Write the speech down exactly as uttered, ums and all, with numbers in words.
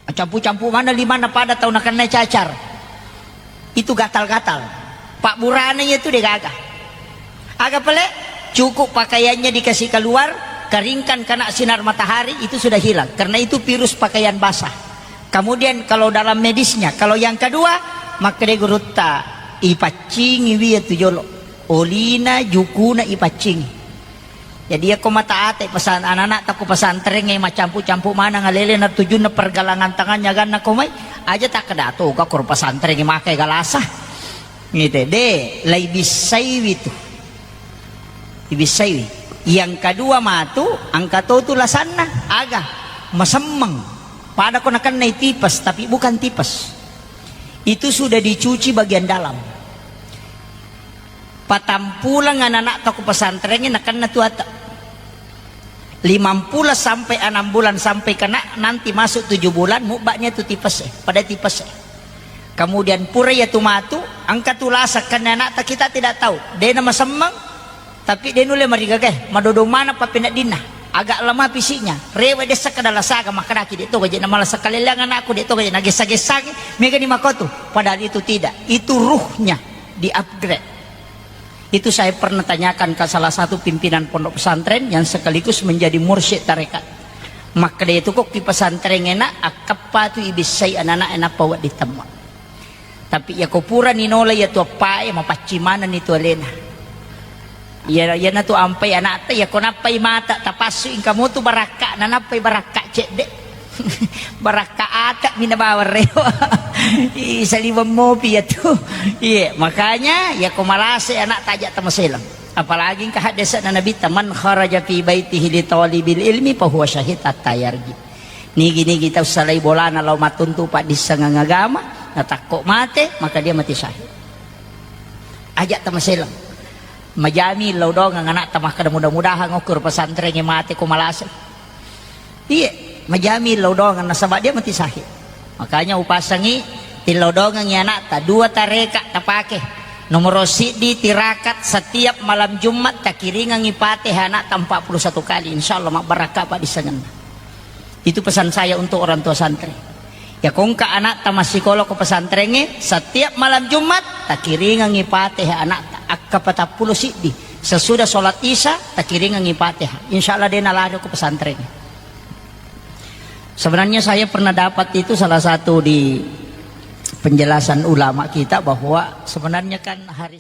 Campu-campu mana limanna pada tau nakennai cacar. Itu gatal-gatal. Pak burana itu deh gaga. Aga pale? Cukup pakaiannya dikasih keluar, keringkan kena sinar matahari, itu sudah hilang. Karena itu virus pakaian basah. Kemudian kalau dalam medisnya, kalau yang kedua, makkeda gurutta, ipaccingi wi iyatu jolo. Olina, jukuna ipaccingi. Jadi, iyako mata ate pesan anak-anak takku pesantren e macampu-campu maneng alele na tujunna pergalangan tangannya ganna ko mai, aja takkeda toga koro pesantren e makai galasa. Ngite, de, lai bissaiwi tu. Ibissaiwi. Yang kedua matu, angka to tu lasanna, aga, masemmeng. Pada ko nakennai tipes, tapi bukan tipes. Itu sudah dicuci bagian dalam. Patampuleng anak-anak toko pesantren nakenna tu ata. Limampulo sampai enam bulan sampai kena nanti masuk tujuh bulan mubaknya tu tipes e, pada tipes e. Kemudian pura ya tu matu, angka tu lasa kenna anak kita tidak tahu. Dena masemmeng, tapi de nulle marigaga e, madodong mana pappeneddinna. Agak lemah fisiknya, rewe dessa kada lasaga makkedaki de toga je na malasa kaleleang anakku de toga je na gessa-gessangi, mega ni makotu. Padahal itu tidak, itu ruhnya di-upgrade. Itu saya pernah tanyakan ke salah satu pimpinan pondok pesantren yang sekaligus menjadi mursyid tarekat. Makkeda itu kok ki pesantren enak akkappa tu ibissai anak-anak enak pawa ditemma. Tapi yako pura ninola ya tu appae mapaccing manenni tu alena. Ya, yana tu ampai anakta yako nappai mata tapassu ingka motu barakka na nappai barakka cedde. Barakka ata mina bawang rewa. Ih, saliweng mopi ya tu. Iya, makanya yako malase anak tajak tamaselang. Apalagi engka haddese'na Nabitta, "Man kharaja fi baitihi li talibil ilmi fahuwa syahid hatta yarji." Nigi-nigi tau salai bolana lao mattuntu paddissengeng agama, natakko mate, maka dia mati syahid. Ajak tamaselang. Majami lao dongeng anakta makkeda mudah-mudahan okko ro pesantren e mate ko malase. Iya, majami lao dongeng nasaba dia mati syahid. Makanya upasangi tillau dongengi anakta, dua tareka tapake. Nomoro siddi tirakat setiap malam Jumat takiringengi Fatihah anakta empat puluh satu kali. Insya Allah mabbarakka paddissengenna. Itu pesan saya untuk orang tua santri. Ya kongka anakta massikola ko pesantrengnge, setiap malam Jumat takiringengi Fatihah anakta akka patappulo siddi. Sesudah sholat Isya takiringengi Fatihah. Insya Allah dena lari ko pesantrengnge. Sebenarnya saya pernah dapat itu salah satu di penjelasan ulama kita bahwa sebenarnya kan hari